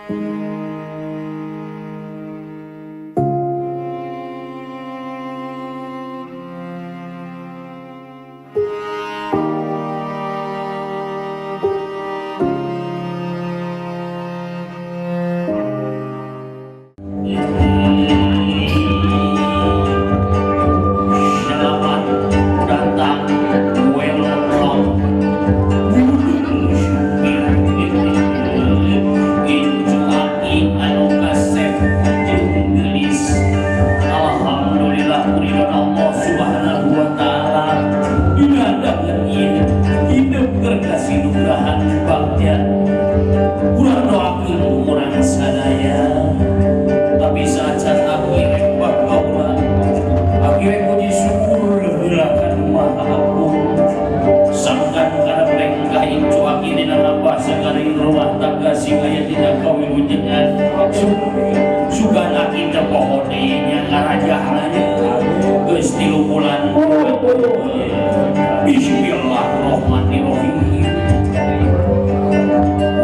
Selamat datang, welcome. Incu aki anu kasep jeung geulis. Alhamdulillah, ridho Allah Subhanahu wa Ta'ala. Dina danget ieu hidup keur kasinugrahan bagja. Kurang doakeun urang sadaya. Tapi saacan aki rek bakaula, aki rek puji syukur heula ka Nu Maha Agung. Sangkan kana lengkah incu aki dina nambah sagaring rumah tangga sing aya dina kawilujengan. Sugan aki teh poho deui nya ngarajahna nya. Geus 3 bulan. Bismillahirrahmanirrahim.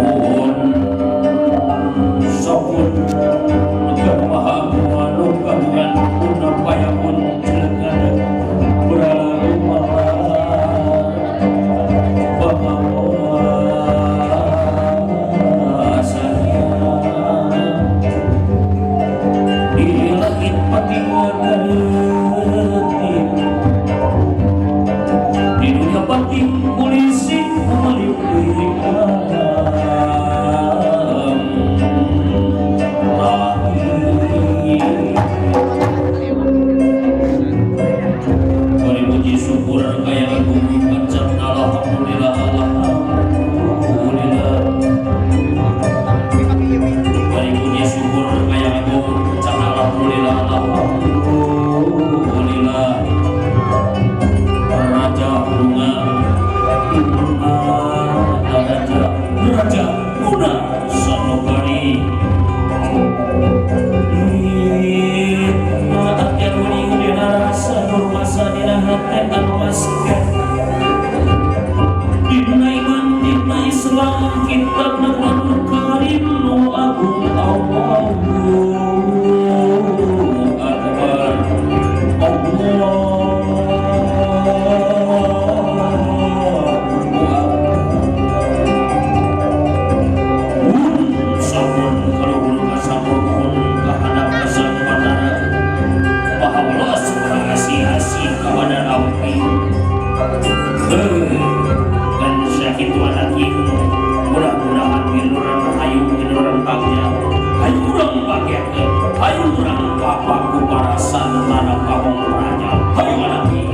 Mohon sabun ka Maha Agung anu kagungan guna payakun jelegan berlalu malar pengawasannya di langit pati wadetin, di dunia pati polisi melipir alam lahir. Bari puji syukur kaya agung pancar, alhamdulillah, alhamdulillah. Bari puji syukur kaya agung pancar, alhamdulillah, alhamdulillah. Raja bunga Raja Raja Guna Sanobari. Dina rasa nur masa dina hate anu basket. Dina iman, dina Islam, kitab Quranul Karim nu agung. Allahu Akbar, Allahu Akbar. Sampun kaluhur kasampun kahandap kasang batara Maha welas Maha asih kepada abdi. Dan sakitu anak ieu, mudah-mudahan miluran hayu miluran bagja, hayu urang bagiakeun, hayu urang bapaku para santana pamong praja, hayu anak ieu.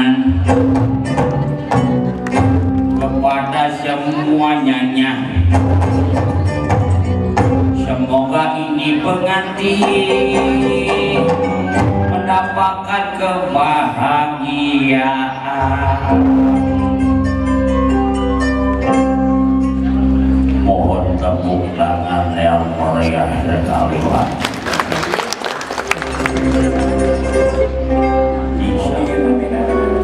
tangan kepada semuanya nya. Semoga ini pengantin mendapatkan kebahagiaan. Mohon tepuk tangan yang meriah sekali lagi. Bisa.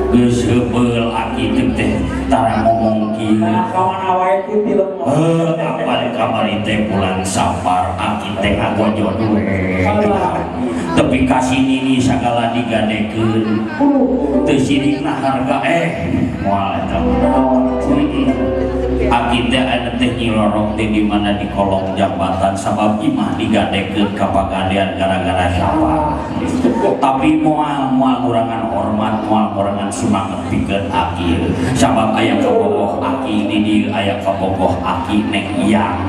Geus heubeul aki teh tara ngomong kieu. Nah, kawan awake ku film. Heuh, apa kamari teh bulan Sapar aki teh ngagojo we. Tapi kasih nini sagala digadekeun. Teu sirikna harga moal eta. Aki teh aya teh nyilorong teh di mana di kolong jambatan sabab imah digadekeun ka pagadean gara-gara siapa. Tapi moal moal ngurangan hormat, moal ngurangan semangat pikeun aki. Sabab aya kabogoh aki di dieu, aya kabogoh aki neng iyang.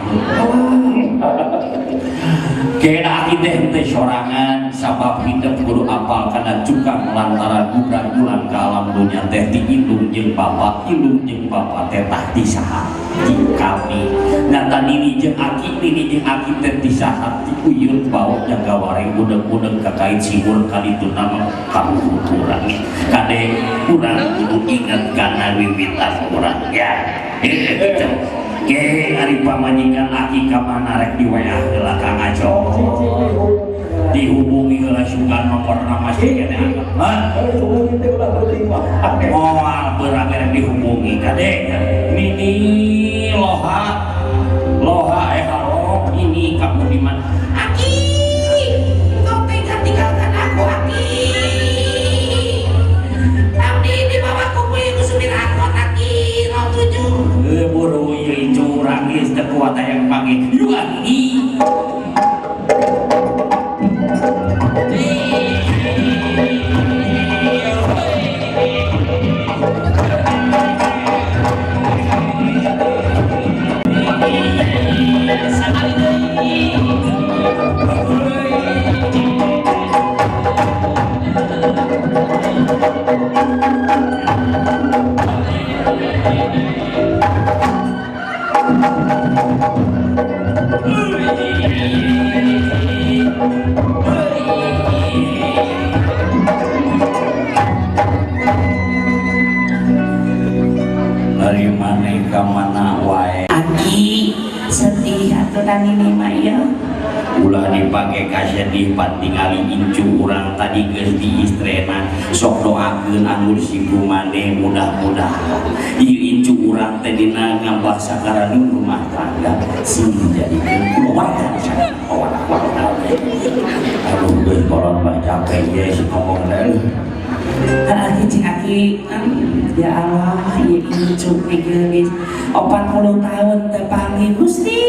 Kena aki teh teh sorangan sabab hidup kudu apal kana cukang lantaran budak bulan ke alam dunia teh diindung jeung bapak, indung jeung bapak teh tah ti saha? Ti kami. Nyata nini jeung aki, nini jeung aki teh ti saha? Ti uyut bau jaga wareng udeng-udeng kakait sihur kaditu nama karuhun urang. Kade urang kudu inget kana wiwitan urang ya. Gitu. Ke ari pamajikan aki ka mana rek di WA heula Kang Aco. Dihubungi heula sugan nomorna masih kene angkat. Hah? Hubungi teh ulah penting mah. Moal beurang rek dihubungi kade. Nini loha loha halo ini kamu di mana? Aki, kau tega tinggalkan aku Aki. Abdi dibawa ku ku supir angkot Aki 07. Buru ieu curang geus teu kuat hayang panggil. Yuk Aki. Dari mana ka mana wae. Aki sedih atuh dan ini mah ya. Ulah dipake kasedih pan tingali incu urang tadi geus diistrena sok doakeun anu siku maneh mudah-mudahan ieu incu urang teh dina ngambah sakaranun rumah tangga sing dijadikeun keluarga sawarna. Aduh geus kolot mah capek ye si ngomong teh. Aki cing aki ya Allah ieu incu geulis 40 tahun teu panggih Gusti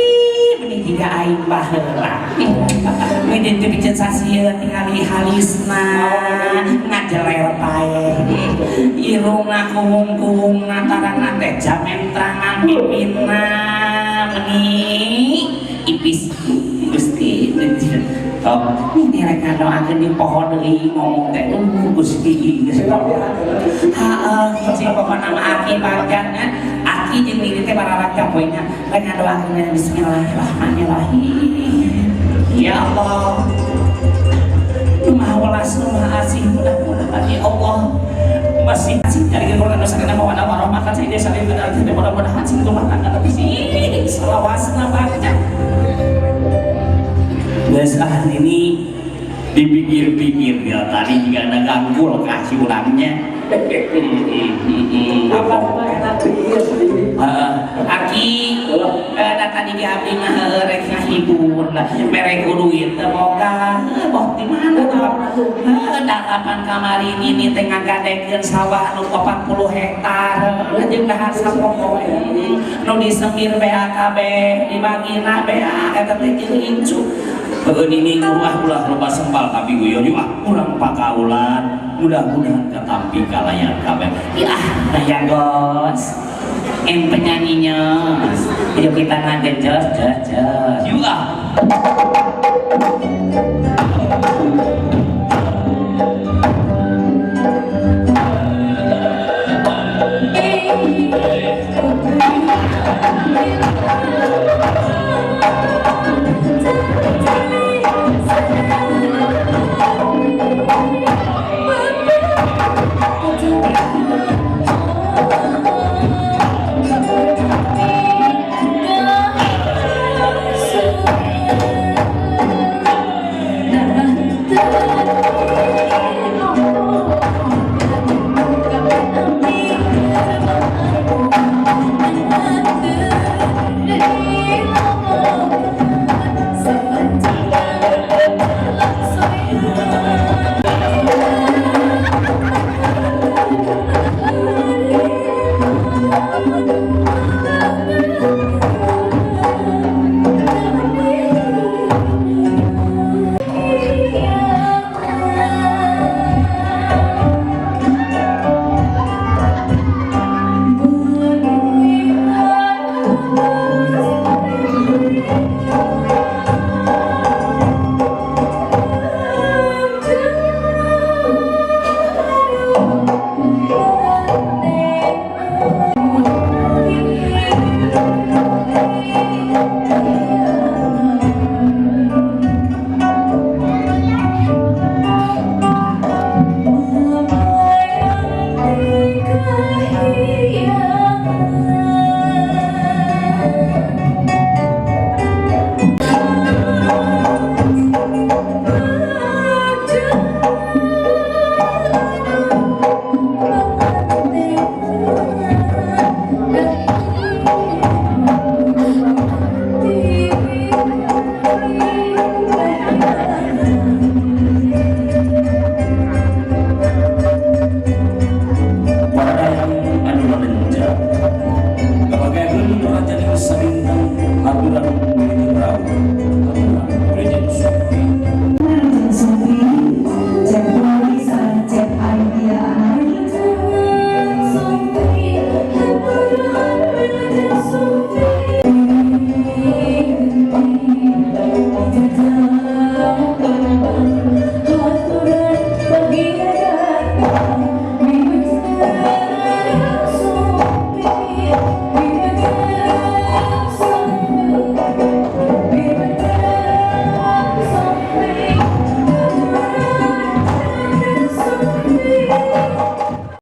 meuni jiga aing baheula. Meureun teh piceun sasieun tingali halisna ngajeler pae. Irungna kuwung-kuwungna tarangna teh jamentrangan pipina meuni ipis Gusti. Oh, ini rek ngadoakeun di poho deui ngomong teh Gusti geus. Heeh, cing pokona mah aki bagian aki jeung diri teh bararaka poe nya rek ngadoakeun bismillahirrahmanirrahim. Ya Allah. Nu Maha Welas, Nu Maha Asih, mudah-mudahan ya Allah masih cari kurang dosa kana mawaddah warahmah kan saya desa itu dan mudah-mudahan sing rumah tangga tapi sih salawasna bagja. Geus ah ini dipikir-pikir ya tadi juga ada ganggu kasih ulangnya. Apa enak ieu sedih. Heeh, aki da tadi di abdi mah rek ngahibur lah mere ku duit teu boga. Boh di mana tuh? Heuh, da kapan kamari ini teh ngagadekeun sawah nu 40 hektar jeung dahar sapopoe nu disemir BAKB dibagina BA eta teh jeung incu. Heueuh nini ulah ulah loba sembal tapi guyon yuk ah urang pakaulan mudah-mudahan katampi kalayan kabeh. Ya, ya gos. Em penyanyinya. Yuk kita ngaget jos jos jos. Yuk ah.